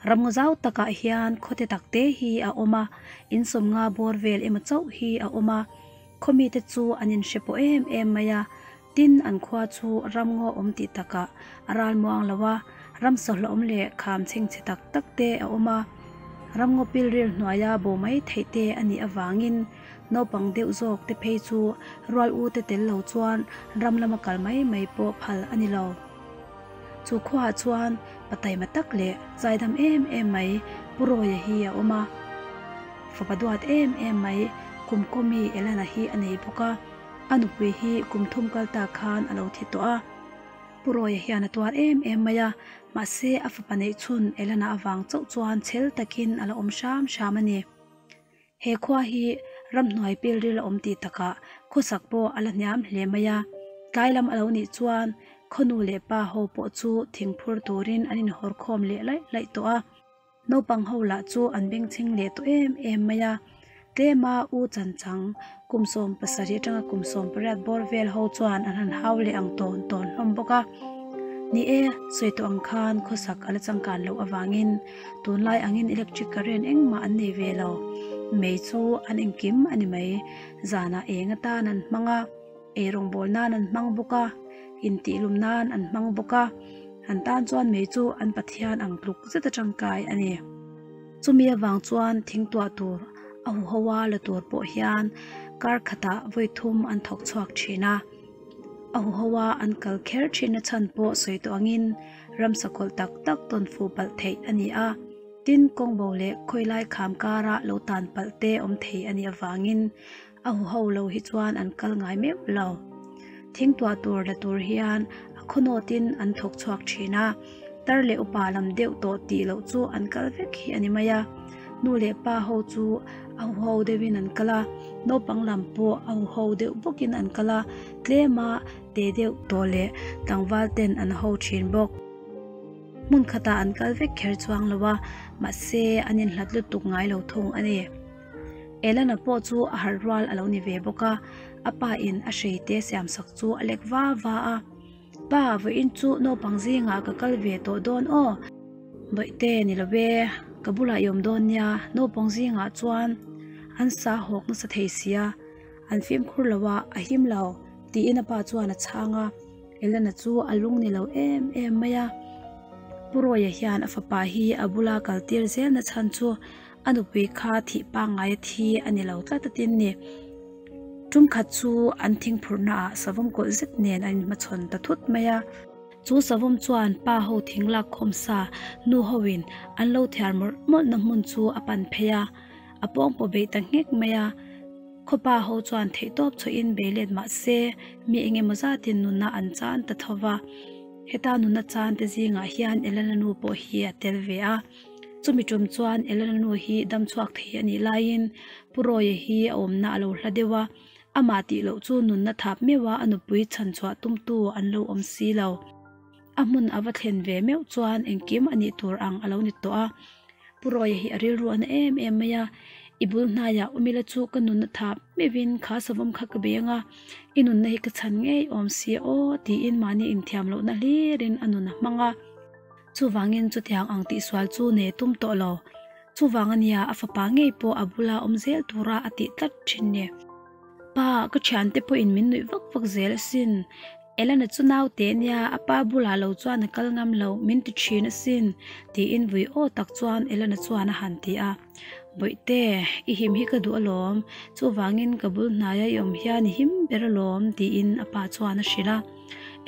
Ramngaw zau takah hian khaw te tak te hi a awm a, in sawmnga bawr vel emaw chauh hi a awm a, khaw mite chu an inhre pawh em em mai a, tin an khua chu ramngaw awm tih takah a ral muang lo a, ramsa hlawm leh kham chhengchhe tak tak te a awm a, ramngaw pilril hnuaia bo mai theih te a nih avangin naupang deuh zawk te phei chu rual u te tel lo chuan ram lama kal mai mai pawh phal a ni lo. Chu khuaah chuan pa taima tak leh zaidam em em mai Pu Rawia hi a awm a. Fapa duat em em mai kum kawmi Elana hi a nei bawk a, a nupui hi kum thum kal ta khan a lo thi tawh a. Pu Rawia hian a tuar em em mai a, mahse a fapa neih chhun Elana avang chauh chuan chhel takin a la awm hram hram a ni. He khua hi ramhnuai pilril a awm tih takah khawsak pawh a la hniam hle mai a, tlai lam a lo nih chuan khawnu leh pa ho pawh chu thingphur turin an inhawr khawm leh laih laih tawh a, naupang ho lah chu an bengchheng leh tawh em em mai a, tlema u chanchang kum 17 atanga kum 18 bawr vel ho chuan an han hau leh ang tawn tawn hlawm bawk a. Ni e, sawi tawh ang khan khawsak a la changkan loh avangin Tunlai angin electric current engmah an nei ve lo. Mei chu an engkim a ni mai. Zanah eng atan an hmang a, eirawngbawl nan an hmang bawk a, intihlum nan an hmang bawk a. An tan chuan mei chu an Pathian ang tluk zet a tangkai a ni. Chumi avang chuan thing tuah tur a huho a la tur pawh hian kar khatah vawi thum an thawk chhuak thin a. A huho a an kal kher thin a chhan pawh sawi tawh angin ramsa kawlh tak tak tawn fuh palh theih a ni a, tin kawngbo leh khawilai kham kara lo tan palh te awm thei a nih avangin a huho lo hi chuan an kal ngai meuh lo. Thing tuah tur la tur hian a khawnawtin an thawk chhuak thin a, tar leh upa lam deuh tawh tih loh chu an kal vek hi a ni mai a. Nu leh pa ho chu a huho deuhin an kal a, naupang lam pawh a huho deuh bawkin an kal a, tlema te deuh tawh leh tlangval ten an ho thin bawk. Hmun khatah an kal vek kher chuang lo a, mahse an inhlat lutuk ngai lo thung a ni. Elana pawh chu a harh rual a lo ni ve bawk a, a pa in a hrei te siam sak chu a lek va va a. Pa, vawiin chu naupang zingah ka kal ve tawh dawn aw. Bawihte ni lo e, ka bulah i awm dawn nia, naupang zingah chuan an sa hawk nasa thei sia. An fimkhur lo a, a him lo, tiin a pa chuan a chhang a. Elena chu a lung ni lo em em mai a. Pu Rawia hian a fapa hi a bula kal tir zel na chhan chu a nupui kha thih pangngai a thi a ni lo tlat a tin ni. Tum khat chu an thingphurhna ah savawm kawlh zet nen an inhmachhawn ta thut mai a. Chu savawm chuan pa ho thing lak khawm sa nu ho in an lo thiar mawlh mawlh na hmun chu a pan phei a. A pawngpaw beih ta nghek mai a. Khawpa ho chuan theihtawp chhuahin bei let mah se, mi eng emaw zatin nunna an chan ta tho va. Heta nunna chan te zingah hian Elena nu pawh hi a tel ve a. Chumi tum chuan Elena nu hi dam chhuak thei a nih laiin Pu Rawia hi a awmna a lo hla deuh a, amah tih loh chu nunna thap meuh a a nupui chhan chhuah tumtu an lo awm si lo. A hmun a va thlen ve meuh chuan engkim a nih tur ang a lo ni tawh a. Pu Rawia hi a rilru a na em em mai a, I bul hnaiah Umila chu ka nunna thap meuhin kha savawm kha ka beng a, i nunna hi ka chhan ngei awm si aw tiin mahni inthiam lohna hlirin a nun a hmang a. Chuvangin chutiang ang tihsual chu nei tum tawh lo. Chuvang ania a fapa ngei pawh a bula awm zel tura a tih tlat thin ni. Pa, ka thiante pawhin min nuih vak vak zel asin. Elena chu naute nia, a pa bulah lo chuan a kal ngam lo, min ti thin asin, tiin vui aw tak chuan Elena chuan a han ti a. Bawihte, i him hi ka duh alawm, chuvangin ka bul hnaia i awm hian i him ber alawm, tiin a pa chuan a hrilh a.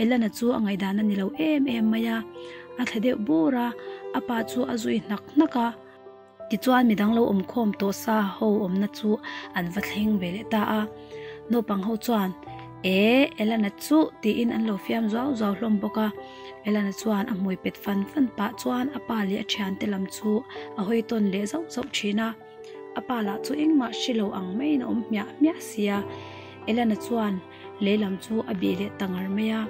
Elena chu a ngaihdan a ni lo em em mai a, a thla deuh bur a, a pa chu a zui hnak hnak a. Tichuan midang lo awmkhawm tawh sa ho awmna chu an va thleng ve leh ta a. Naupang ho chuan, E, Elana chu tiin an lo fiam zuau zuau hlawm bawk a. Elana chuan a hmui pet fan fan pah chuan a pa leh a thiante lam chu a hawi tawn leh zauh zauh thin a. A pa lah chu engmah hre lo ang maiin a awm hmiah hmiah si a. Elana chuan lei lam chu a bih leh ta ngar mai a.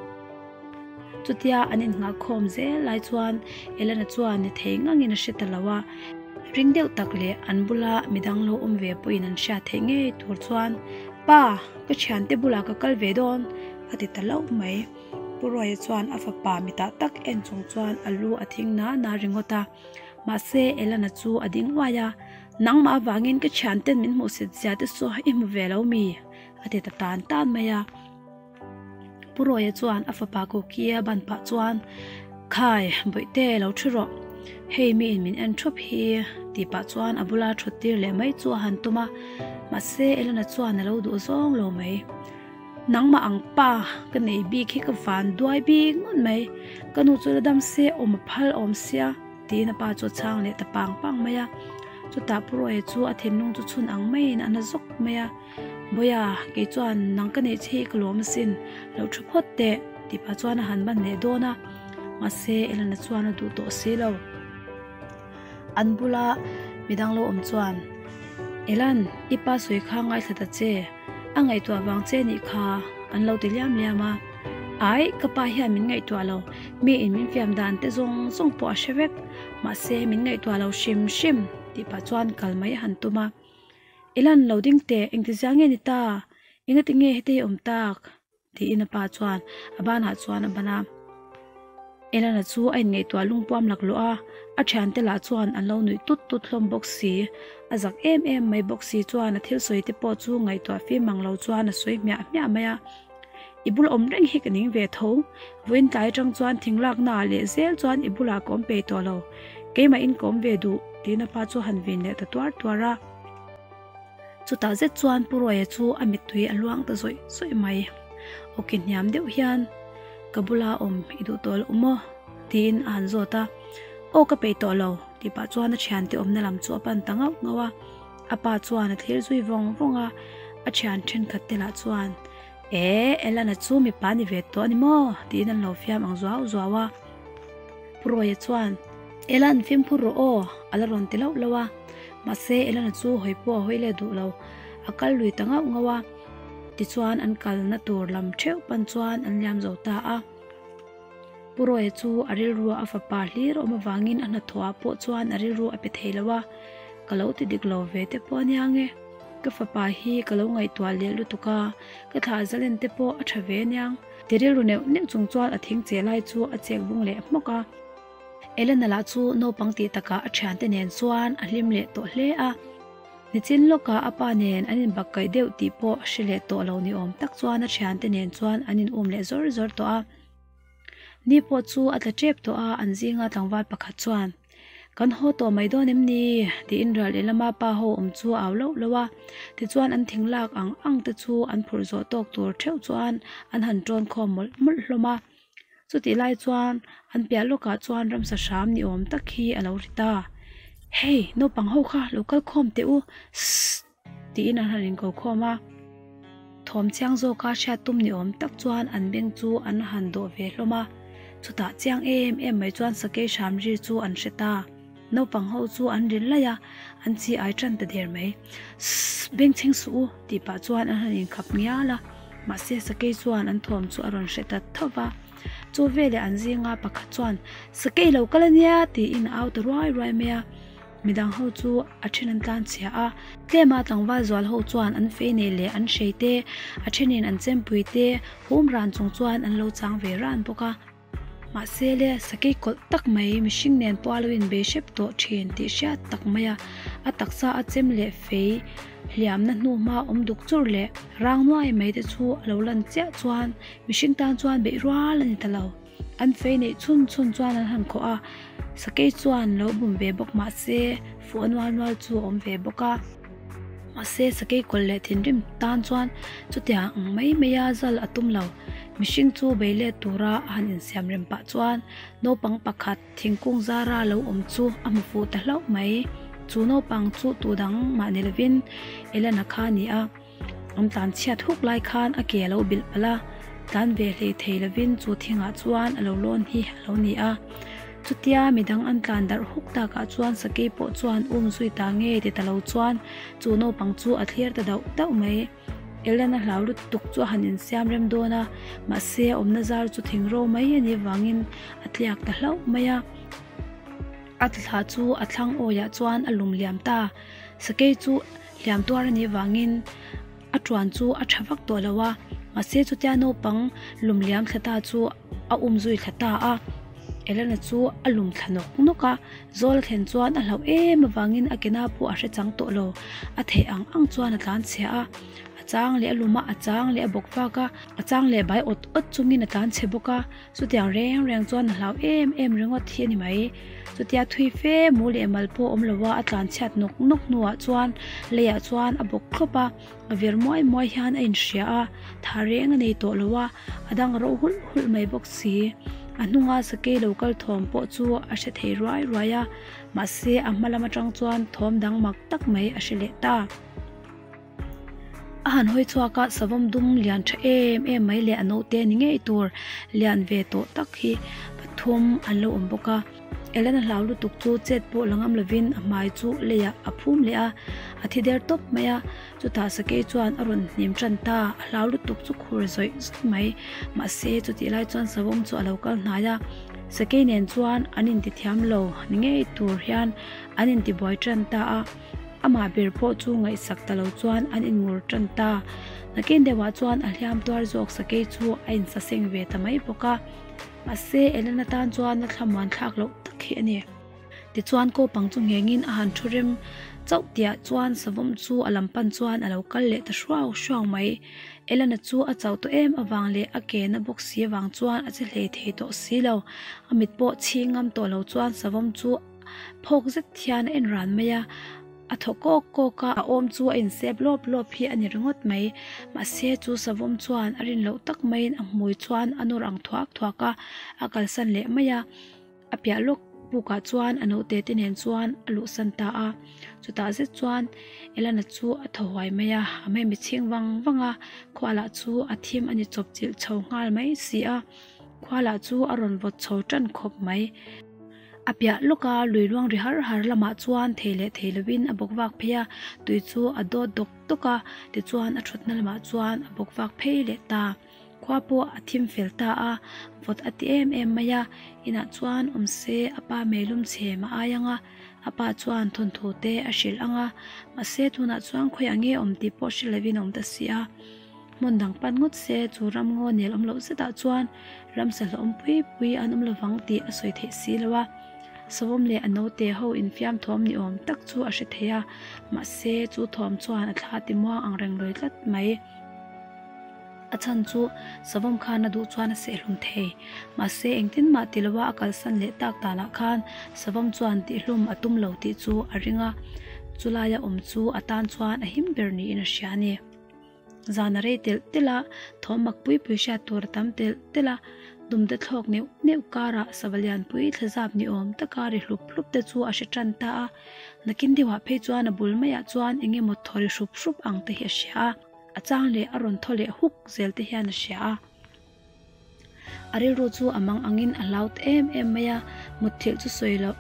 Chutia an innghahkhawm zel lai chuan Elena chuan ni thei ngangin a hre ta lo a, ring deuh tak leh an bula midang lo awm ve pawhin an hriat theih ngei tur chuan, Pa, ka thiante bulah ka kal ve dawn, a ti ta loh mai. Pu Ruaia chuan a fapa mitah tak en chung chuan a lu a thing na na ringawt a. Mahse Elana chu a ding uai a, Nangmah avangin ka thianten min hmuhsit zia te chu i hmu ve lo mi? a ti ta tan tan mai a. Pu Rawia chuan a fapa Kokia ban pah chuan, Khai, bawihte lo thu rawh. Hei miin min en thup hi tih pah chuan a bula thut tir leh mai chu a han tum a, mahse Elena chuan a lo duh zawng lo mai. Nangmah ang pa ka nei bik hi ka van duai bik ngawt mai, ka nu chu la dam se awm a phal awm sia tiin a pa chu a chhang leh ta pang pang mai a. Chutah Pu Rawia chu a thinlung chu chhun ang maiin a na zawk mai a. Bawia, kei chuan nang ka neih che hi ka lawm asin, lo thu phawt teh, tih pah chuan a han ban leh dawn a, mahse Elena chuan a duh tawh si lo. An bula midang lo awm chuan, Elan, i pa sawi kha ngaithla ta che, a ngaihtuah vang che nih kha, an lo ti liam liam a. Ai, ka pa hian min ngaihtuah lo, mi in min fiam dan te zawng zawng pawh a hre vek, mahse min ngaihtuah lo hrim hrim, tih pah chuan kal mai a han tum a. I lan lo ding teh, engti zia nge ni ta? Engati nge heti awm tak? tiin a pa chuan a banah chuan a ban a. Elana chu a inngaihtuah lungpuam laklawh a, a thiante lah chuan an lo nuih tut tut hlawm bawk si. A zak em em mai bawk si chuan a thil sawi te pawh chu ngaihtuah fim ang lo chuan a sawi hmiah hmiah mai a. I bul awm reng hi ka ning ve tho. Vawiin tlai atang chuan thinglakna ah leh zel chuan i bulah ka awm pei tawh lo. Keimahin ka awm ve duh, tiin a pa chu a han vin leh ta tuar tuar a. Chutah zet chuan Pu Rawia chu a mittui a luang ta zawih zawih mai. Awki hniam deuh hian, Ka bula awm i duh tawh loh maw? tiin a han zawt a. Aw ka peih tawh lo, tih pah chuan a thiante awmna lam chu a pan ta ngauh ngauh a. A pa chuan a thlir zui vawng vawng a, a thian thenkhat te lah chuan, E, Elana chu mipa ni ve tawh a ni maw? tiin an lo fiam ang zuau zuau a. Pu Rawia chuan, Elan, fimkhur rawh aw, a la rawn ti lauh lauh a. Mahse, Elana chu hawi pawh a hawi leh duh lo, a kal lui ta ngauh ngauh a. Tichuan, an kalna tur lam theuh pan chuan an liam zo ta a. Pu Rawia chu a rilru a fapa hlir awm avangin a hnathawhah pawh chuan a rilru a pe thei lo a, Ka lo ti dik lo ve te pawh ania nge, ka fapa hi ka lo ngaihtuah leh lutuk a, ka thlah zalen te pawh a tha ve aniang. Ti rilru neuh neuh chung chuan a thing cheh lai chu a chek bung leh hmawk a. Elena lah chu naupang tih takah a thiante nen chuan a hlim leh tawh hle a. Nichin lawkah a pa nen an inbakkaih deuh tih pawh hre leh tawh lo ni awm tak chuan a thiante nen chuan an in um leh zawr zawr tawh a. Ni pawh chu a tla tep tawh a, an zinga tlangval pakhat chuan, Kan haw tawh mai dawn em ni? tiin ral lehlama pa ho awm chu a au loh loh a. Tichuan an thing lak ang ang te chu an phurh zawh tawk tur theuh chuan an han tawn khawm mawlh mawlh hlawm a. Chutih lai chuan an piah lawkah chuan ramsa hram ni awm tak hi a lo ri ta. Hei, naupang ho kha lo kal khawm teh u, sssst! tiin an han inko khawm a. Thawm chiang zawka hriat tum ni awm tak chuan an beng chu an han dawh ve hlawm a. Chutah chiang em em mai chuan sakei hram ri chu an hre ta. Naupang ho chu an rin laih a, an chi ai tan ta der mai. Sss! Bengchheng suh u! tih pah chuan an han inkhap ngial a, mahse sakei chuan an thawm chu a rawn hre ta tho va. Chu veleh an zinga pakhat chuan, Sakei lo kal ania! tiin a au ta ruai ruai mai a. Midang ho chu a then an tlan chhia a, tlema tlangval zual ho chuan an fei nei leh an hrei te, a thenin an chempui te hum ran chung chuan an lo chang ve ran bawk a. Mahse le, sakei kawlh tak mai mihring nen pawh a lo inbe hrep tawh thin tih hriat tak mai a, a taksa a chem leh fei hliamna hnu hma awm duk chur leh rang nuai mai te chu a lo lan chiah chuan mihring tan chuan beih rual a ni ta lo. An fei neih chhun chhun chuan an han khawh a, sakei chuan lo bum ve bawk mahse fuh a nual nual chu a awm ve bawk a. Mahse sakei kawlh leh thinrim tan chuan chutiang ang mai mai a zal a tum lo. Mihring chu bei let tura a han insiam rem pah chuan naupang pakhat thingkung zara lo awm chu a hmu fuh ta hlauh mai. Chu naupang chu tu dang mah ni lovin Elena kha a ni a. An tlan chhiat huk lai khan a ke a lo bilh palh a, tlan ve hlei thei lovin chu thingah chuan a lo lawn hi a lo ni a. Chutia midang an tlan darh huk takah chuan sakei pawh chuan um zui ta nge ti ta lo chuan chu naupang chu a thlir ta dauh dauh mai. Ellen a hlau lutuk chu a han insiam rem dawn a, mahse a awmna zar chu thing ro mai a nih vangin a tliak ta hlauh mai a. A thla chu a thlang awiah chuan a lum liam ta. Sakei chu hliam tuar a nih vangin a tuan chu a tha vak tawh lo a, mahse chutia naupang lum liam thla ta chu a um zui thla ta a. Elena chu a lum thla nawk nawk a, zawl a thlen chuan a hlauh em avangin a kena pawh a hre chang tawh lo. A theih ang ang chuan a tlan chhia a, a chang leh a lum a, a chang leh a bawk vak a, a chang leh bai awt awt chungin a tlan chhe bawk a. Chutiang reng reng chuan a hlau em em ringawt hi a ni mai. Chutia thui fe mu leh mal pawh awm lo a, a tlan chhiat nawk nawk hnuah chuan leiah chuan a bawk thlawp a, a vir muai muai hian a inhria a, tha reng a nei tawh lo a, a dang ro hulh hulh mai bawk si. A hnunga sakei lo kal thawm pawh chu a hre thei ruai ruai a, mahse a hma lam atang chuan thawm dang mak tak mai a hre leh ta. A han hawi chhuak a, savawm dum lian tha em em mai leh a naute ni ngei tur lian ve tawh tak hi pathum an lo awm bawk a. Ellen a hlau lutuk chu chet pawh la ngam lovin a hmai chu leiah a phum leh a, a thi der tawp mai a. Chutah sakei chuan a rawn hnim tan ta, a hlau lutuk chu khur zawih zawih mai. Mahse chutih lai chuan savawm chu a lo kal hnai a, sakei nen chuan an intithiam lo ni ngei tur hian an intibuai tan ta a. Amah ber pawh chu ngaihsak ta lo chuan an inngur tan ta. Nakin deuhah chuan a hliam tuar zawk sakei chu a insaseng ve ta mai bawk a. Mahse, Elena tan chuan a thlamuan thlak loh tak hi a ni. Tichuan kopang chu nghengin a han thu rem chauh tihah chuan savawm chu a lam pan chuan a lo kal leh ta hruau hruau mai. Elena chu a chauh tawh em avang leh a ke na bawk si avang chuan a che hlei thei tawh si lo. A mit pawh chhing ngam tawh lo chuan savawm chu Phawk zet hian a en ran mai a, a thaw kawk kawk a, a awm chu a insep lawp lawp hi a ni ringawt mai. Mahse chu savawm chuan a rin loh tak maiin a hmui chuan a nawr ang thuak thuak a, a kalsan leh mai a. A piah lawk bukah chuan a naute te nen chuan a luhsan ta a. Chutah zet chuan Elana chu a thaw huai mai a, a hmeichhe chhing vang vang a, khua lah chu a thim a ni chawp chilh chho nghal mai si a, khua lah chu a rawn vawt chho tan khawp mai. A piah lawka lui luang ri har har lamah chuan thei leh thei lovin a bawk vak phei a, tui chu a dawt dawk dawk a, tichuan a thutna lamah chuan a bawk vak phei leh ta. Khua pawh a thim fel ta a, vawt a ti em em mai a, inah chuan awm se a pa meilum chhem a ai ang a, a pa chuan thawnthu te a hrilh ang a, mahse tunah chuan khawiah nge awm tih pawh hre lovin a awm ta si a. Hmun dang pan ngawt se chu ram ngaw nel awm loh zetah chuan ramsa hlauhawm pui pui an awm lovang tih a sawi theih si lo a. Savawm leh a naute ho infiam thawm ni awm tak chu a hre thei a, mahse chu thawm chuan a thla ti muang ang reng lawi tlat mai. A chhan chu savawm khan a duh chuan a sehhlum thei. Mahse engtin mah ti loa a kalsan leh tak danah khan savawm chuan tihhlum a tum lo tih chu a ring a, chulaia awm chu a tan chuan a him ber niin a hria a ni. Zan a rei telh telh a, thawm mak pui pui hriat tur a tam telh telh a, dumte thlawk neuh neuh karah sava lianpui thlazap ni awm taka ri hlup hlup te chu a hre tan ta a, nakin deuhah phei chuan a bul maiah chuan eng emaw thaw ri hrup hrup ang te hi a hria a, a chang leh a rawn thaw leh huk zel te hian a hria a. A rilru chu a mang angin a hlau ta em em mai a, mutthilh chu sawi loh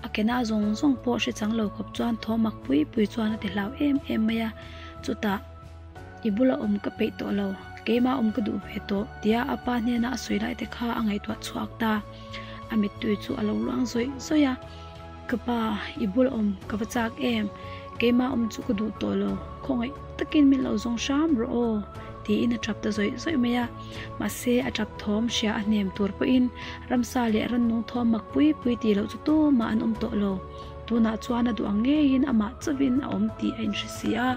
a ke na zawng zawng pawh hre chang lo khawp chuan thaw mak pui pui chuan a ti hlau em em mai a, chutah i bula awm ka peih tawh lo, keimah awm ka duh ve tawh tia a pa hnena a sawi lai te kha a ngaihtuah chhuak ta, a mittui chu a lo luang zawih zawih a, ka pa i bula awm ka va chak em, keimah awm chu ka duh tawh lo, khawngaih takin min lo zawng hram rawh aw. Tiin a tap ta zawih zawih mai a. Mahse, a tap thawm hria a hnem tur pawhin ramsa leh rannung thawm mak pui pui tih loh chu tumah an awm tawh lo. Tunah chuan a duh ang ngeiin amah chauhin a awm tih a inhre si a.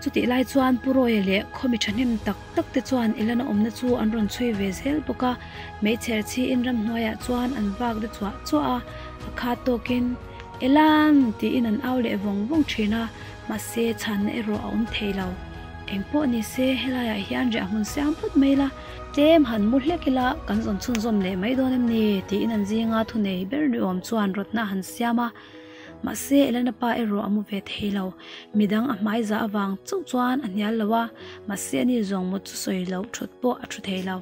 Chutih lai chuan Pu Rawia leh khawmi thahnem tak tak te chuan Elana awmna chu an rawn chhui ve zel bawk a. Meichher chhiin ramhnuaiah chuan an vak de chuah chuah a, a khat tawkin, Elan! tiin an au leh vawng vawng thin a. Mahse, chhanna erawh a awm thei lo. Eng pawh ni se, helaiah hian riah hmun siam phawt mai la, tlem han mu hlek ila kan zawn chhunzawm leh mai dawn em ni? tiin an zinga thunei ber ni awm chuan rawtna a han siam a. Mahse, Elena pa erawh a mu ve thei lo. Midang a hmai zah avang chauh chuan a hnial lo a, mahse ani zawng mut chu sawi loh thut pawh a thu thei lo.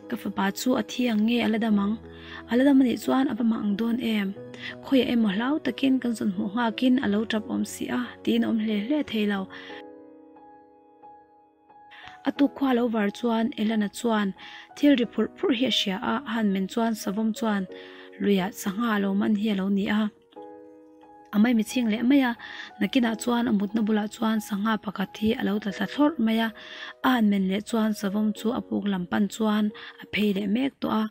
Ka fapa chu a thi ang nge a la dam ang? A la dam anih chuan a va mah ang dawn em? Khawiah emaw hlau takin kan zawn hmuh nghakin a lo tap awm si a, tiin a awm hle hle thei lo. A tuk khua lo var chuan Elana chuan thil ri phurh phurh hi a hria a, a han men chuan savawm chuan luiah sangha a lo man hi a lo ni a. A mai mi chhing leh mai a, nakinah chuan a mutna bulah chuan sangha pakhat hi a lo tla thla thlawrh mai a, a han men leh chuan savawm chu a puk lam pan chuan a phei leh mek tawh a.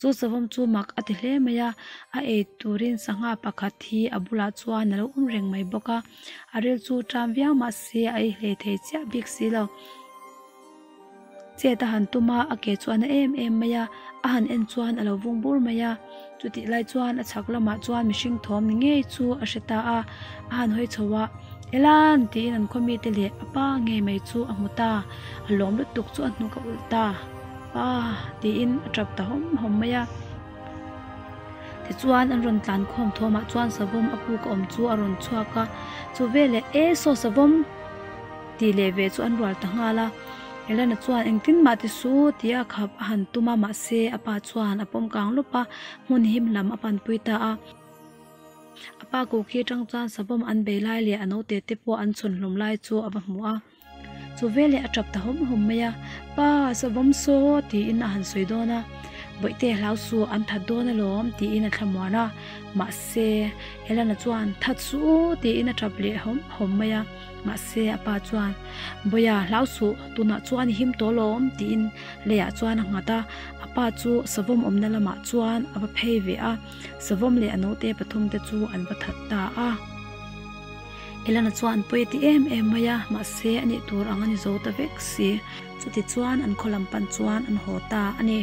Chu savawm chu mak a ti hle mai a, a ei turin sangha pakhat hi a bulah chuan a lo awm reng mai bawk a, a ril chu ṭam viau mahse a ei hlei thei chiah bik si lo. Chet a han tum a, a ke chu a na em em mai a, a han en chuan a lo vung bur mai a, chutih lai chuan a chhak lamah chuan mihring thawm ni ngei chu a hre ta a, a han hawi chho a, Elan! tiin an khaw mite leh a pa ngei mai chu a hmu ta, a lawm lutuk chu a hnuk a ulh ta, Pa! tiin a tap ta hawm hawm mai a. Tichuan an rawn tlan khawm thawmah chuan savawm a puk a awm chu a rawn chhuak a, chu veleh E saw savawm! Tih leh ve chu an rual ta nghal a, Elena chuan engtin mah ti su tih a khap a han tum a, mahse a pa chuan a pawm kang lawp a, hmun him lam a panpui ta a. A pa kukhi atang chuan savawm an bei lai leh a naute te pawh an chhawn hlawm lai chu a va hmu a, chu veleh a tap ta hawm hawm mai a, Pa, savawm saw tiin a han sawi dawn a, Bawihte hlau suh an that dawn alawm tiin a thlamuan a, mahse Elena chuan That suh u tiin a tap leh hawm hawm mai a. Mahse a pa chuan, Bawia, hlau suh, tunah chuan i him tawh lawm, tiin leiah chuan a nghat a. A pa chu savawm awmna lamah chuan a va phei ve a, savawm leh a naute pathumte chu an va that ta a. Elana chuan pawi a ti em em mai a, mahse a nih tur ang a ni zo ta vek si. Chutichuan an khaw lam pan chuan an haw ta a ni.